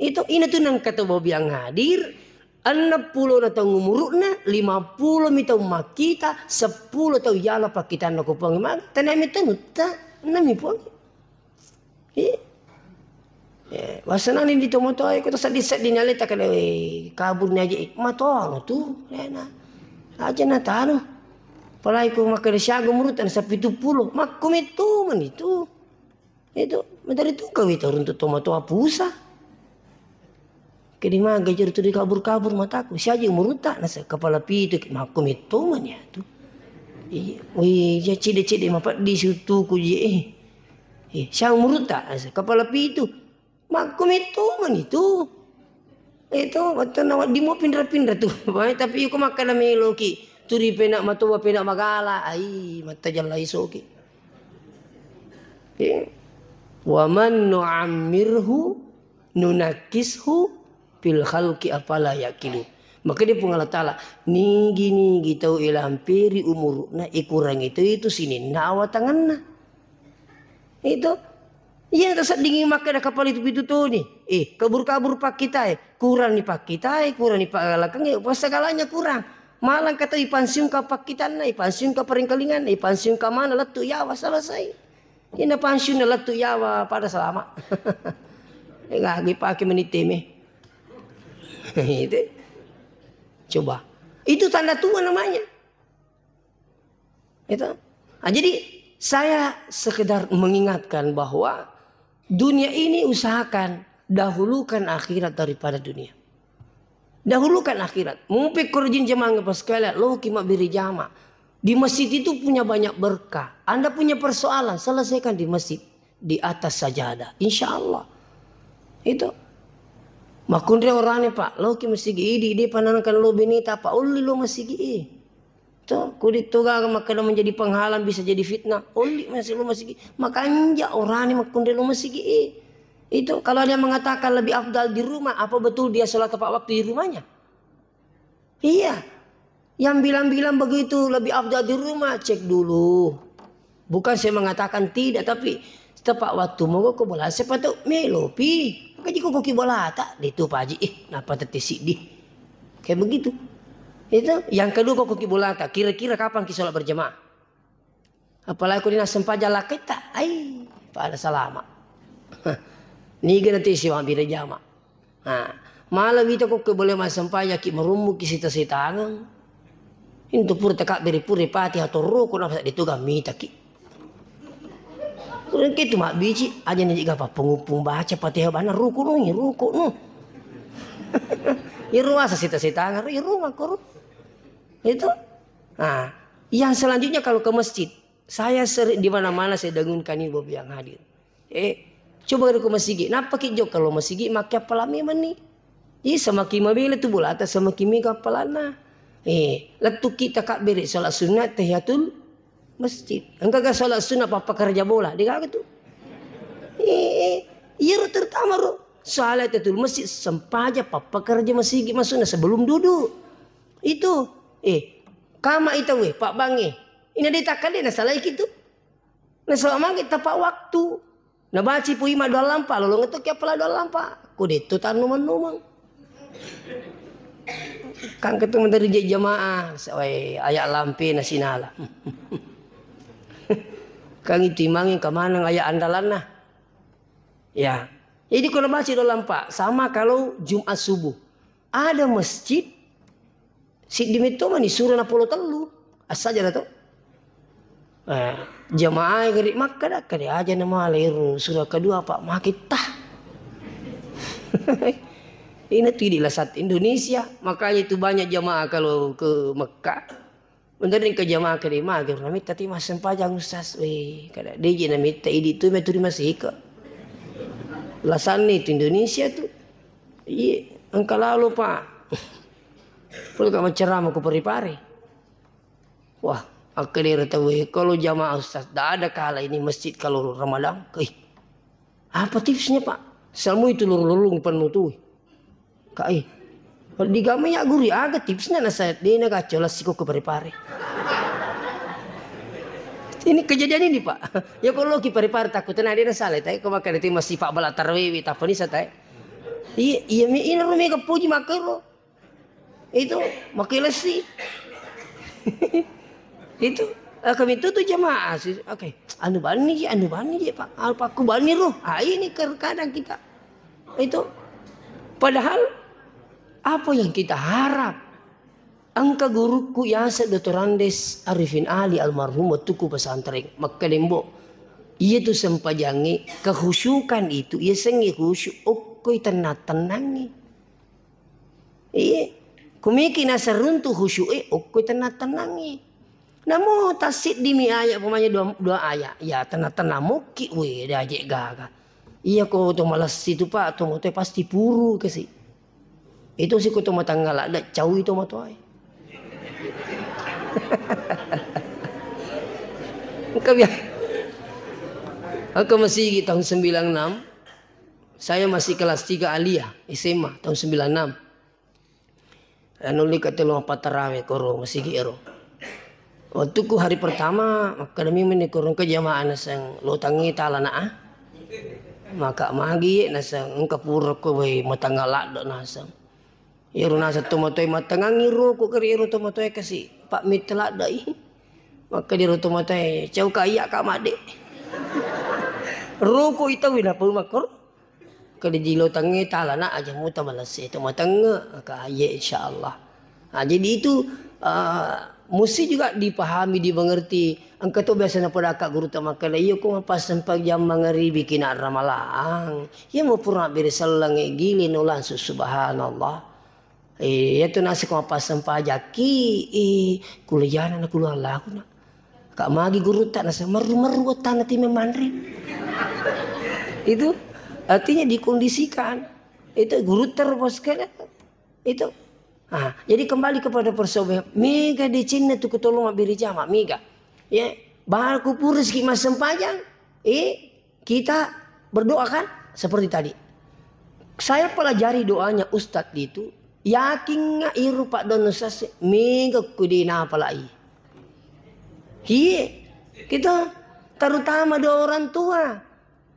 Itu, ina tu nangkata bobiang hadir. Enneng pulo na taung umuru'na, lima pulo mi taung makkita, seppulo taung yala pakkitanna ko Puangnge maga. Tanami tanutta, nami Puangnge. Iya. Eh, wasenani di tomatoa ko to seddi-seddi nyaleta kada, eh, kabur ni aja, eh, matono tu, lena. Aja na tano. Apalagi ko makkeda siaga umurutta na sapitu pulo, makko metto mani tu. Itu, materi tu kawita runtu tomatoa pusa. Kedi maga jero tu dikabur-kabur mataku. Siaji umurutta nasa kepala pitu ki, makko metto mani tu. Iya, wih, ya cede-cede mapeddi siuttuku je, eh. Eh, siaga umurutta nasa kepala pitu. Makko metto mani tu. Itu, wattunna wedding mo pinra-pinra tu. Tapi iko makkeda meloki. Turi pena matoa pena magala. Ai, mattajalla isoki. Eh. Wa man nu'ammirhu nunakkishu fil khalqi afala yaqilu. Maka dia Puang Allah Taala, nigi-nigi tau ilamperi umurna, ikurangi tau itu sininna awatanganna. Itu, Iya, taseddingi makkeda kapalitu pitu toni. Eh, kabur-kabur pakkitae, kurang ni pakkitae, kurang ni pagalakengnge, pas segalanya kurang. Malang kata ipansiungka pakkitanna, ipansiungka paringkalinganna, ipansiungka mana lettu yawa, selesai. Ina pansiunna lettu yawa pada salama. Eh, gagi pake menit teme. Itu. Coba. Itu tanda tua namanya. Itu. Ah, jadi saya sekedar mengingatkan bahwa dunia ini usahakan dahulukan akhirat daripada dunia. Dahulukan akhirat. Mupi korjin jamang pas sekalian, lo ki mabbiri jama. Di masjid itu punya banyak berkah. Anda punya persoalan, selesaikan di masjid. Di atas sajadah. Insya Allah. Itu. Makkunre orane, Pak. Lo ki masigi, idi, idi pananangkan lo binita, Pak. Ulli lo masigi, eh. To, kuditto gaga makkeda menjadi penghalang, bisa jadi fitnah. Olli masih lo masigi. Makanja orani makkunre lo masigi, eh. Itu kalau ada yang mengatakan lebih afdal di rumah, apa betul dia sholat tepat waktu di rumahnya? Iya. Yang bilang-bilang begitu lebih afdal di rumah, cek dulu. Bukan saya mengatakan tidak, tapi tepat waktu mogoko bola sepatu melopi. Maka jiko koki bolata, ditu Pak Haji. Eh, napa tette siddi? Kayak begitu. Itu. Yang kedua, kok ki bolata, kira-kira kapan ki sholat berjamaah? Apalagi kau dina sempajang laketta, ai, pada salama. Niga nanti siwa bira jama. Nah, malah wita kok boleh massempajang ki merumbu ki sita-sitangeng. Itu pura takabbiri pura pati atau roko napa di tugang mita ki. Kurang itu mabbici, aja ni jiga pappungupung baca Fatihah bana ruku nu, ruku nu. Iru asa sita-sitangeng, iru makuru. Itu. Nah, yang selanjutnya kalau ke masjid, saya sering di mana-mana saya dengunkan ibu yang hadir. Eh, coba ke masjid, napa ki jok kalau masjid makke appalang memang ni. Iya, semakin mabela tu bolata, semakin mega appalanna. Eh, lettu kita kabbere salat sunat tahiyatul masjid. Engka ga salat sunat pappakerja bola, de gaga tu. Eh, iya ro terutama ro salat tahiyatul masjid sempaja pappakerja masigi maksudna sebelum duduk. Itu, eh, kama ita we, Pak Bang, eh. Ina de takkade na salai kitu. Na sawa magi tepat waktu. Na baci pui ma doa lampa, lolong itu ki apala doa lampa. Ku detto tanumang-numang. Kan ketu menteri je jamaah, sawai ayat lampe na sinala. Kan itu imangi kemanang ayat andalanna. Ya. Jadi kalau baca doa lampa, sama kalau Jumat subuh. Ada masjid, siddi metto mani sura napolo tellu. Assaja na to. Eh, jamaah gari makkada, kada aja na male ro sura kedua, Pak, makitta. Ini tuh di lasat Indonesia, makanya itu banyak jamaah kalau ke Mekah. Menteri ke jamaah ke lima, agar namitta ti massempajang, Ustaz. Weh, kada deje namitta idi tu meturi masih ke. Lasanni tu Indonesia tu. Iya, engka lalo, Pak. Pura ka maccarama ku Parepare. Wah, akkedera tau, eh, kalau jamaah Ustaz, tidak ada kalah ini masjid kalau Ramadan. Ih, apa tipsnya, Pak? Samu itu lorong-lorong penuh tuh. Kak, eh, digama ya guru, aga tipsnya na saya, de na gaco lasi ko ku Parepare. Ini kejadian ini, Pak. Ya kalau ki Parepare takut na de na salah, tapi kau makan itu masih Pak bala tarawih, tak apa nih saya. Iya, iya, mi-, ini rumah kepuji makero. Itu, makai lesi. Itu, eh, kami itu tuh jamaah sih. Oke, anu bani je, anu bani je, Pak. Apa aku bani roh? Ah, ini kadang kita. Itu. Padahal apa yang kita harap? Engka guruku yaseng Doktor Andes Arifin Ali almarhum wettuku pesantren. Makkeda, Mbok, iya tu sempajangnge, kehusukan itu, iya sengnge khusyuk, okkoi tenang-tenangnge. Iya. Kumiki naseruntu khusyu'e, okkoi tenang-tenangngi. Namo tassiddimi ayat, umpamanya dua, dua ayat. Ya, tenang-tenang mokki, weh, daje gaga. Iya ko to malessi tu, Pak, to motoe pasti puru kasi. Itu si ko to matanggala, da caui to matoae. Engka bia-, engka masigi tahun sembilan enam, saya masih kelas tiga aliyah, S M A, tahun sembilan enam. Anu, lika telu empat tarawih koro masigi ero. Waktuku hari pertama, makkadami meni koro engka jamaah naseng lotangi talana, ah. Maka magi ye naseng engka pura ko wai matengnga ladde naseng. Iyaro naseng tomatoae matengngangngi roko keri iyaro tomatoae kasi pammitte ladde i. Maka diro tomatoae, "Cau ka iya ka madde." Roko i tau napau makkoro. Kede jilo tengnge talana aja muta malesse to matenge ka iye insyaallah. Nah, jadi itu, eh, mesti juga dipahami, dimengerti. Engka to biasa napodakka gurutta makkeda, "Iya ko mappasempajang mangaribi kina ramalang. Iya mo pura mabbere selleng e gili no langsung subhanallah." Eh, iya tu nasiko mappassempajakki, eh, kulejana na kuluallahu na. Ka magi gurutta nasa merru-merru wettanna timeng manre. Itu artinya dikondisikan. Itu gurutta ro bos kalian. Itu. Ah, jadi kembali kepada persoalan. Mega decenna tu kutolong mabbere jama, mega. Ya, baru kupurus ki massempajang. Eh, kita berdoa kan seperti tadi. Saya pelajari doanya Ustadz itu, yakinga iru Pak Don Ustadz mega kudi napalai. Hiye, kita terutama doa orang tua.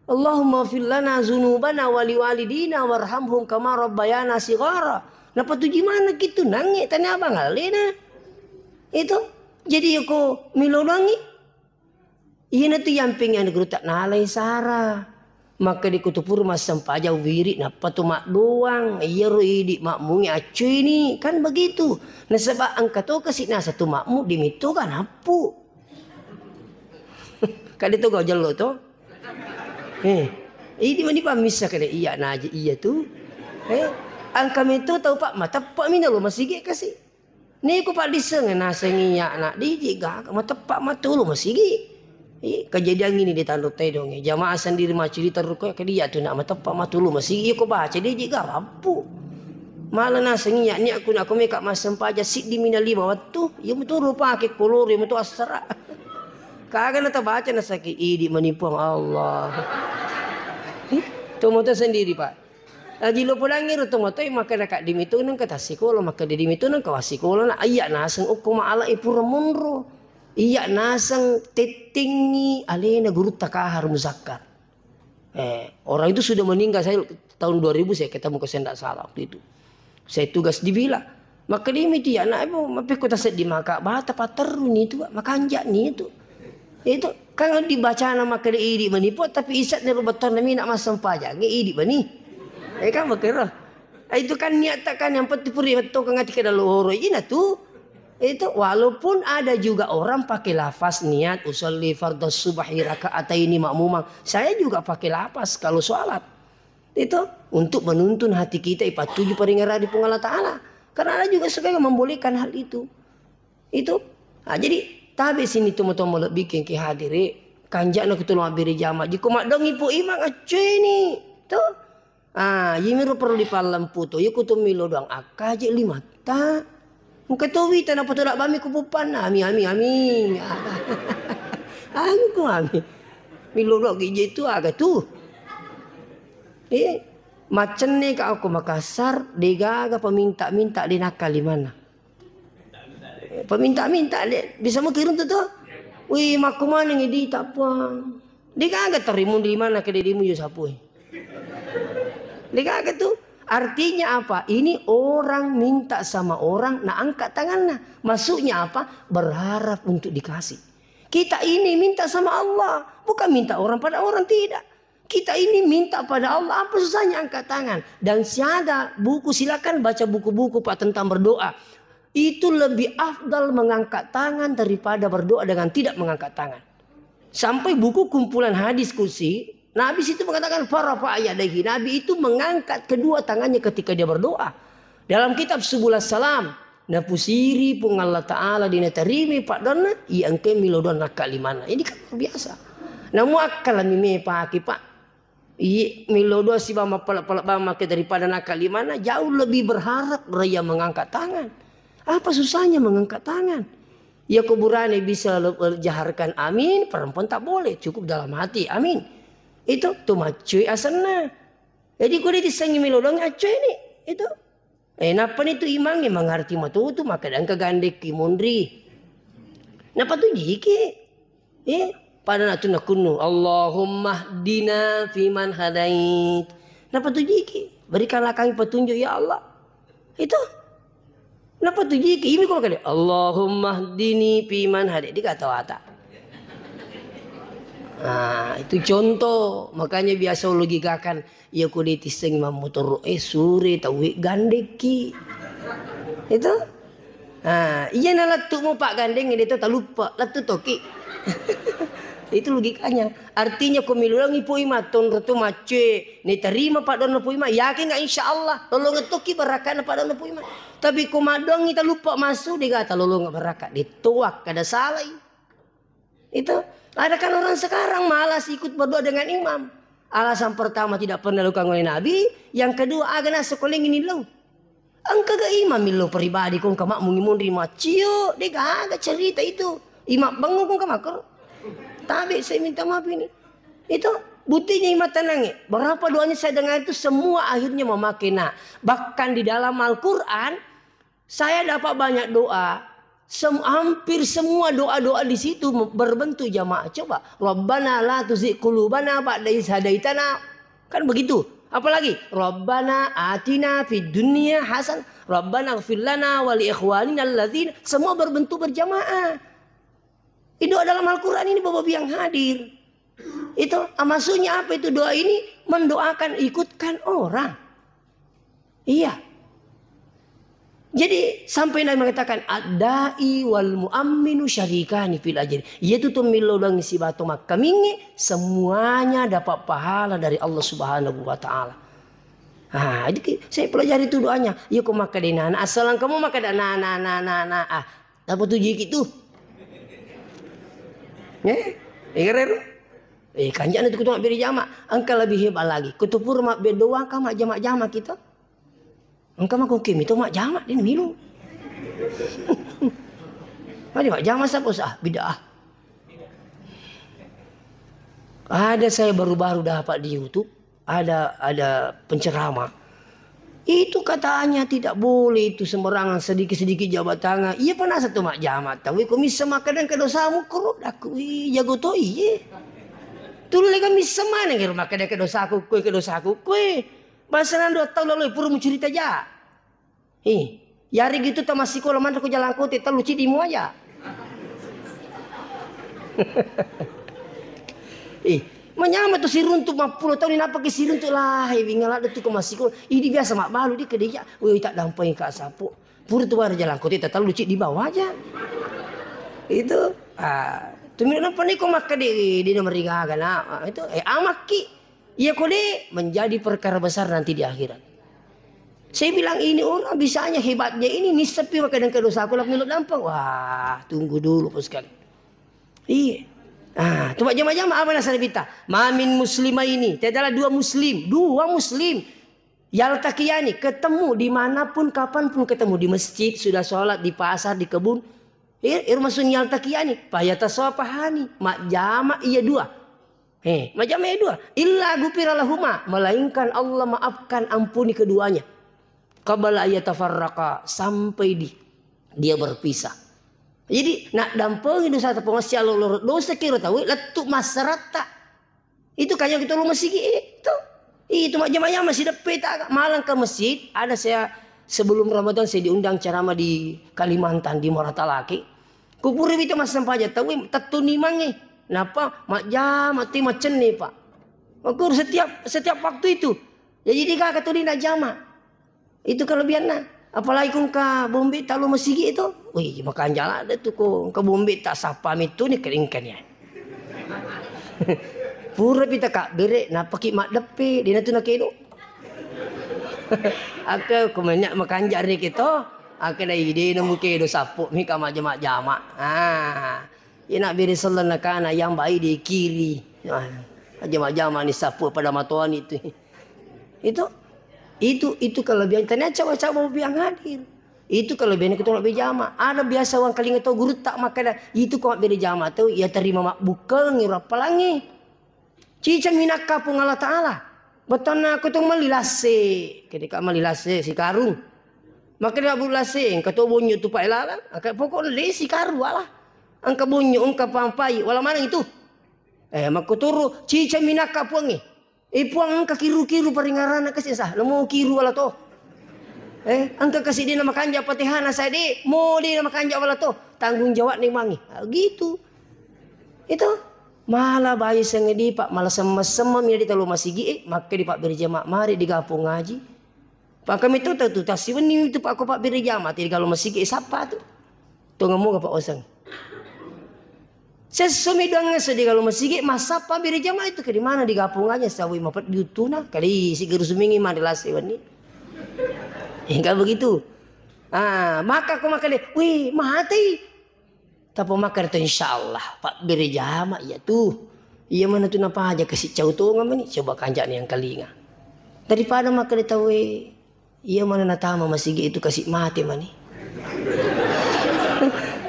Allahumma fir lana zunubana wali walidina warhamhum kama rabbayana sigara. Napa tuji mana gitu nange tanya abang alena. Itu jadi ko milolongi. Iyanatu yampeng anu gurutta nalai sara. Makkeda ko tu pura massempajang wiri nappa tu maddoang. Iyaro idi makmungi accuini. Kan begitu. Nasaba engka to kasi nasa tu makmu dimitto ka nappu. Kade to gau jello to. Eh, idi mani pammissa kade iya naji iya tu. Eh, engka meto tau pak mateppa mina lo masigi kasi. Niko paddisseng naseng iya'na, diji gaga mateppa matulu masigi. Ih, kejadian ini di Tanru Tedong, jamaah sendiri macuri terruko ke dia tu nak mateppa matulu masigi, iko baca diji gaga wappu. Malah naseng iya, ni aku nak aku meka massempajang siddi mina lima wettu, iya mutu rupa ke kolor, iya mutu assara. Kaga na tabaca nasaki idi mani Puang Allah. Ih, to moto sendiri, Pak. Aji lo podangngi ro tomatoe makkeda kaddi mitu nengka tassikola, makkeda di mitu nengka wassikola na, iya naseng okko maala e pura monro. Iya naseng tettengngi alena gurutta Kahar Muzakkar. Eh, orang itu sudah meninggal, saya tahun dua ribu saya ketemu ke Sendak Salah waktu itu. Saya tugas di Bila. Makkedimi tu iya anak ibu, mappekko taseddi maka bata patterruni tu, makanjani itu. Itu kan dibacana makkeda idi mani Puang, tapi isa'na ro bettuanna mina massempajang, idi mani. Eh, kan makkeda. Eh, itu kan niat tak kan yang penting puri bettu kan ati keda lohoro ina tu. Itu walaupun ada juga orang pakai lafaz niat usolli fardhu subhi rakaataini makmumang. Saya juga pakai lafaz kalau sholat. Itu untuk menuntun hati kita ipattuju paringerang di Puang Allah Ta'ala. Karena ada juga sebagian membolehkan hal itu. Itu. Nah, jadi tabe sini tomo-tomo lebbi kengke hadiri. Kanjana kutulung abbiri jama. Jiko madongi pu imang accueni. Tuh. Ah, yimiro perlu dipallempu to. Yiko tu milo doang akkaje limatta. Engka to wita na poto dabbami ku puppanna. Ami, ami, ami. Anu ku ami. Milo doang gije tu aga tu. Eh, maccenne ka okko Makassar, degaga peminta-minta de nakkalimana. Peminta-minta de, bisa mukirun tu to? Wih, makkumaneng di tapang. Degaga terimun di mana ke dedimu yo sapui. Degaga tu. Artinya apa? Ini orang minta sama orang, na angkat tanganna. Maksudnya apa? Berharap untuk dikasih. Kita ini minta sama Allah, bukan minta orang pada orang, tidak. Kita ini minta pada Allah, apa susahnya angkat tangan? Dan siada buku, silakan baca buku-buku, Pak, tentang berdoa. Itu lebih afdal mengangkat tangan daripada berdoa dengan tidak mengangkat tangan. Sampai buku kumpulan hadis kursi, Nabi situ mengatakan, "Farafa'a yadaihi." Nabi itu mengangkat kedua tangannya ketika dia berdoa. Dalam kitab Subul Salam, napusiri Puang Allah Ta'ala di natarimi padonna, iya engkai milo doang nakka limanna. Ini kan luar biasa. Namu akkalami me pake, Pak. Iya, milo doang siba mappala-pala bang make daripada nakka limanna, jauh lebih berharap raya mengangkat tangan. Apa susahnya mengangkat tangan? Ya kuburane bisa le-, jaharkan amin, perempuan tak boleh, cukup dalam hati, amin. Itu tu maccui asenna. Jadi kudu disengi milo doang accui ni, itu. Eh, nappani tu imangnge mangarti matutu, maka engka gandekki munri. Napa tu jiki? Eh, Pada na tu nakunnu, "Allahumma hdina fiman hadait." Napatujiki, berikanlah kami petunjuk ya Allah. Itu. Napatujiki, imi ko makkeda, "Allahumma hdini fiman hadait." Dikata wata. Nah, itu contoh. Makanya biasa logikakan, iya ko de tissengi mammotoro, eh, sure tauwe gandekki. Itu. Ah, iya na lettu'mu paggandeng, de to taluppa, lettu toki. Itu logikanya. Artinya ko miluangi Puima tonro tu macce, ne terima paddoanna Puima, yakin nggak insya Allah, lolongeng tokki barakana paddoanna Puima. Tapi ko maddoangi taluppa massu, de gaga talolongeng baraka, de toak kada salai. Itu. Ada kan orang sekarang malas ikut berdoa dengan imam. Alasan pertama tidak pernah dilakukan oleh Nabi, yang kedua aga na sekolah ini lo. Engka ga imam millau pribadi ko engka makmungi monri maccio, de gaga cerita itu. Imam bangung ko engka makkoro. Tabe saya minta maaf ini. Itu buktinya imam tenang. Berapa doanya saya dengar itu semua akhirnya memakai na. Bahkan di dalam Al-Quran, saya dapat banyak doa. Sem-, hampir semua doa-doa di situ me-, berbentuk jamaah. Coba, "Rabbana la tuzigh qulubana ba'da idh hadaitana." Kan begitu. Apalagi, "Rabbana atina fid dunya hasan, Rabbana ighfir lana wa li ikhwanina alladzina." Semua berbentuk berjamaah. Itu doa dalam Al-Quran ini, Bapak Ibu yang hadir. Itu, ah, maksudnya apa itu doa ini? Mendoakan, ikutkan orang. Iya. Jadi, sampai Nabi mengatakan, "Ad-da'i wal mu'amminu syarikani fil ajri." Yaitu tu millau doangi sibawa to makkaminge, semuanya dapat pahala dari Allah Subhanahu wa Ta'ala. Ah, jadi ki-, saya pelajari itu doanya. Iya ko makkeda nana, asal engka mo makkeda na, na, na, na, na, ah, Napatujiki tu. Eh, igarero. Eh, kanjana tu kutu mabbere jama. Engka lebih hebat lagi. Kutu pura mabbe doang ka majjama-jama kita. Engka mako kimi to majjama, de' milu. Mari majjama sapa usah, bid'ah. Ada saya baru-baru dapat di YouTube. Ada, ada penceramah. Itu katanya tidak boleh itu sembarangan, sedikit-sedikit jabat tangan. Iya, panasa tu majjama. Tahu ko missa makkeda engka dosamu, koro daku, ih, jago to iye. Tulle kan missa maneng ero makkeda engka dosaku koe, engka dosaku koe. Bangsa nando tau laloi pura mucerita ja. Ih, yari gitu tamassikola manre ko Jalangkote tellu ciddi muaja. Ih, manyama tu siruntu mappulo taung, napaki siruntu lah, eh, wingaladde tu ko massikola. Idi biasa mabbalu di kedeja. Woi, tak dampai ka sapo. Pura tu wara Jalangkote tellu ciddi bawa aja. Itu. Ah, tu miro napa niko makkede di nomor rigaga na. Ah, itu, eh, amakki. Iya ko de' menjadi perkara besar nanti di akhirat. Saya bilang ini orang bisanya hebatnya ini, nissepi makkeda engka dosaku laku melo dampeng. Wah, tunggu dulu, Bos, sekali. Iya. Ah, tu majjama-jama apa nasara kita? Ma min muslimaini, tiadalah dua muslim, dua muslim. Yaltaqiyani, ketemu dimanapun, kapanpun ketemu, di masjid, sudah sholat, di pasar, di kebun. Eh, ero maksudnya yaltaqiyani, fayatasafahani, majjama iya dua. Eh, majjama iya dua. Illa ghufira lahuma, melainkan Allah maafkan, ampuni keduanya. Qabla ayyatafarraqa, sampai di, dia berpisah. Jadi, naddampengi dosa tepung masih Allah loro dosa kiro tahu, lettu massaratta. Itu kaya kita lu masigi itu. Itu majjama-jama sideppe ta malang ke masjid. Ada saya sebelum Ramadan saya diundang ceramah di Kalimantan, di Muara Talake. Kupuri itu massempajang tahu, tettuni mange. Napa majjama ti macenne, Pak. Aku setiap, setiap waktu itu. Jadi dia kata tu dia nak jama. Itu kelebihanna. Apalagi ko engka bombe ta lo masigi itu. Wih, makanja ladde tu ko engka bombe ta sappa mitu ni keringkan ya. Pura pita kabbere, napaki maddeppe, dena tu nakedo. Ake ko menya makanja reke to. Ake dai dena mukedo sappo mi ka majjama-jama. Ah. Ina bere selleng nakana yang baik di kiri. Ah. Majjama-jama ni sappo pada matoani tu. Itu, itu, itu kelebihan. Tania cawa-cawa yang hadir. Itu kelebihan kita nak berjamaah. Ada biasa orang kalinga tau guru tak makan. Itu kau nak berjamaah tu, ia terima mak bukan ngiro apalangi. Cica minakka Puang Allah Ta'ala. Betona aku tu meli lase. Ketika meli lase si karung. Maka dia bu lase, engka to bonyo tu pak elala. Angka pokok le si karu wala. Angka bonyo, angka pampai, wala maneng itu. Eh, makkuturu, cica minakka Puangnge. Eh, Puang, engka kiru-kiru paringarana kasi sa, namo kiru wala to. Eh, engka kasi dena makanja Fatihana sa de, mo dena makanja wala to. Tanggung jawab ni mangi. Ah, gitu. Itu. Mala bayi sengedi, Pak, mala semma-semma mi di talo masigi, eh, makka di Pak berjamaah mari di gapung ngaji. Pak, kami tu, tu, tu, tasiwenni tu, Pak, ko Pak berjamaah, ti di galo masigi, eh, sapa tu? Tongeng moga Pak Oseng. Sesso mi doang ngesso di galo masigi, massappa berjamaah itu ke di mana di gapung aja, sawi mapeddi uttuna, kali si geru sumingi mari lase wenni. Enggak begitu. Ah, maka ko maka de, wih, mati. Tapi maka de, insyaallah, Pak berjamaah iya tu. Iya mana tu napaja kasi cau tonga mani, coba kanjak ni yang kalinga. Daripada maka de tawe, iya mana natama masigi itu kasi mate mani.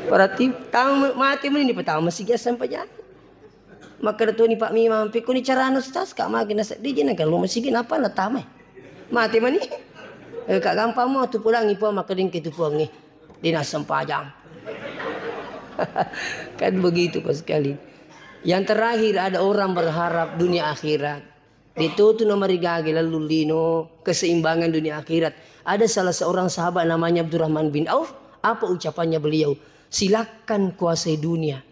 Berarti tama mate mani ni pertama masigi asam paja. Maka tu ni Pak Mimang, pikku ni carana Ustaz, Kak magi naseddi je nang kalau masigi napa natama. Mate mani. Eh, Kak gampang mo tu pulang ipo maka dingke tu puangnge. Dina sempajang. Kan begitu Pak sekali. Yang terakhir ada orang berharap dunia akhirat. Ditutu na marigage lallung lino, keseimbangan dunia akhirat. Ada salah seorang sahabat namanya Abdurrahman bin Auf, apa ucapannya beliau? Silakan kuasai dunia,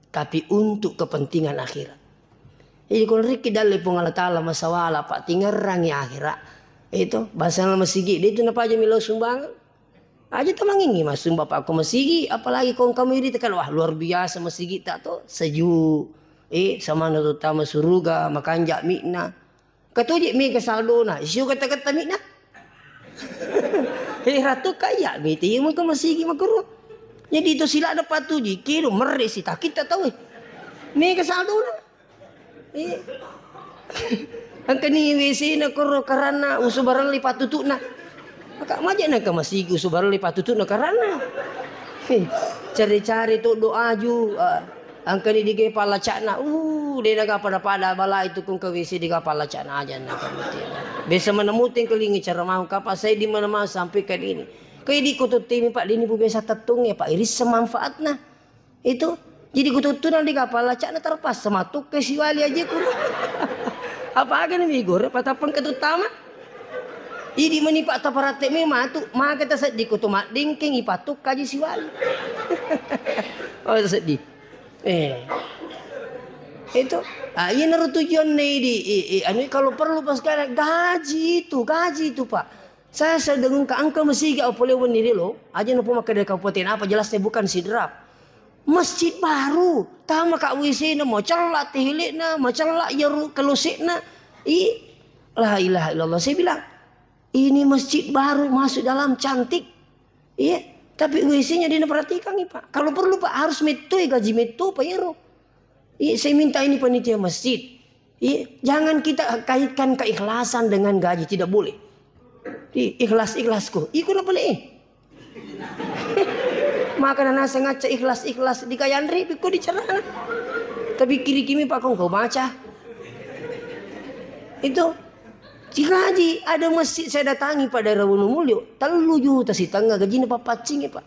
tapi untuk kepentingan akhirat. Jadi kalau riki dalle Puang Allah Ta'ala masawala, Pak, tingerrangi akhirat. Itu, bahasa masigi, dia itu napaja milo sumbangan. Aja tamangingi masumba Pak ko masigi, apalagi kong kamu iri tekan, wah, luar biasa masigi tak to, sejuk. Eh, sama na to tama suruga, makanja mi'na. Katuji mega saldona, siu kata-kata mi'na. Eh, ratu kaya miti maka masigi makuru. Jadi itu sila ada patuji, kiro merre si takit tak tahu. Mega saldona. Eh. Engkani W C na koro karanna usubarelli patutu'na. Maka maja nengka masigi usubarelli patutu'na karanna. Eh, cari-cari to do aju, ah, engkani dige pallacakna. Uh, de naga pada-pada bala itu kung ke W C diga pallacakna aja nengka mutena. Biasa mana muting kelingi cara mau kapa saya di mana mau sampai ke ini. Kayak di kututimi Pak dini bu biasa tetung ya Pak iris manfaatna. Itu. Jadi kututtunang di kapal lacakna terpaksa matukka siwali aja ku. Apa aga ni migore patapeng ketuttama. Idi meni Pak taparatte me matu, maka taseddi kutu maddengkeng ipattukka aja siwali. Oh, sedih. Eh. Itu. Ah, iya naru tujuan ne di, i, i, anu kalau perlu pas sekarang gaji itu, gaji itu, Pak. Saya sedang engka, engka masigi au pole wenni relo, aja nopo makkeda kabupaten apa, jelas saya bukan Sidrap. Masjid baru, tama ka W C na, macella tehele'na, macella yaru kelose'na. I, la ilaha illallah. Saya bilang, ini masjid baru masuk dalam cantik. Iya, tapi W C-nya dia perhatikan, Pak. Kalau perlu, Pak, harus metoi gaji metto, Pak, yero. Iya, saya minta ini panitia masjid. Iya, jangan kita kaitkan keikhlasan dengan gaji, tidak boleh. Iya, ikhlas-ikhlasku. Iko na pale, eh. Maka na nasa ngaca ikhlas-ikhlas di kayanri, bikko di carana. Tapi kiri-kimi, Pak, kong kau baca. Itu. Sigaji, ada masjid saya datangi, Pak, daerah Wonogulio. Tellu juta sitengnga gajina, Pak, paccingi, Pak.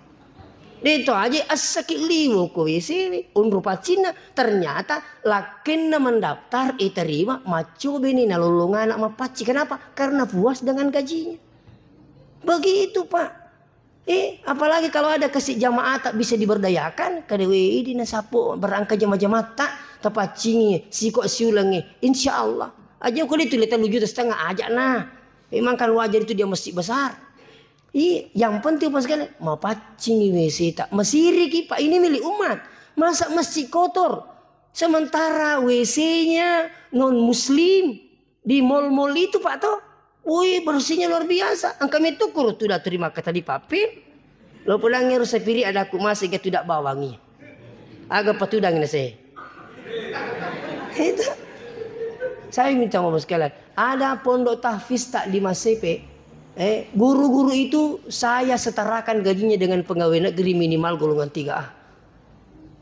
Deto aja assaki liwo ko W C, onro paccinna. Ternyata lakkenna mendaftar, eh, terima, maccobe ni nalolong anak mappacci. Kenapa? Karena puas dengan gajinya. Begitu, Pak. Eh, apalagi kalau ada kasih jamaah tak bisa diberdayakan, kada we idi nasapo berangka jama-jamatta, tapaccingi, siko siulangi. Insya Allah. Aja ko itu le tellu juta setengah aja nah. Memang kan wajar itu dia masjid besar. Iya, yang penting pas kan mapaccingi W C tak. Masiriki, Pak, ini milik umat. Masa masjid kotor? Sementara W C-nya non muslim di mall-mall itu, Pak, toh. Wih, bersihnya luar biasa. Engka metu kuru tuda terima kata di papin. Lo pulang ngeru sapiri ada aku masih ke tidak bawangi. Aga patudang na saya. Itu. Saya minta maaf sekali. Ada pondok tahfiz tak di Masepe. Eh, guru-guru itu saya setarakan gajinya dengan pegawai negeri minimal golongan tiga A.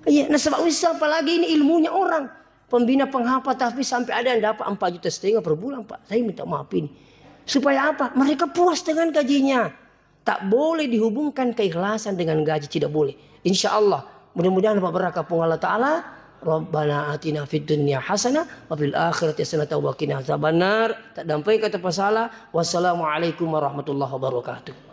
Iya, nasaba wissa apalagi ini ilmunya orang. Pembina penghafal tahfiz sampai ada yang dapat empat juta setengah per bulan, Pak. Saya minta maaf ini. Supaya apa? Mereka puas dengan gajinya. Tak boleh dihubungkan keikhlasan dengan gaji, tidak boleh. Insya Allah, mudah-mudahan Pak berkah Puang Allah Ta'ala, Rabbana atina fid dunya hasanah wa fil akhirati hasanah wa qina adzabannar. Taddampai kata pasala. Wassalamualaikum warahmatullahi wabarakatuh.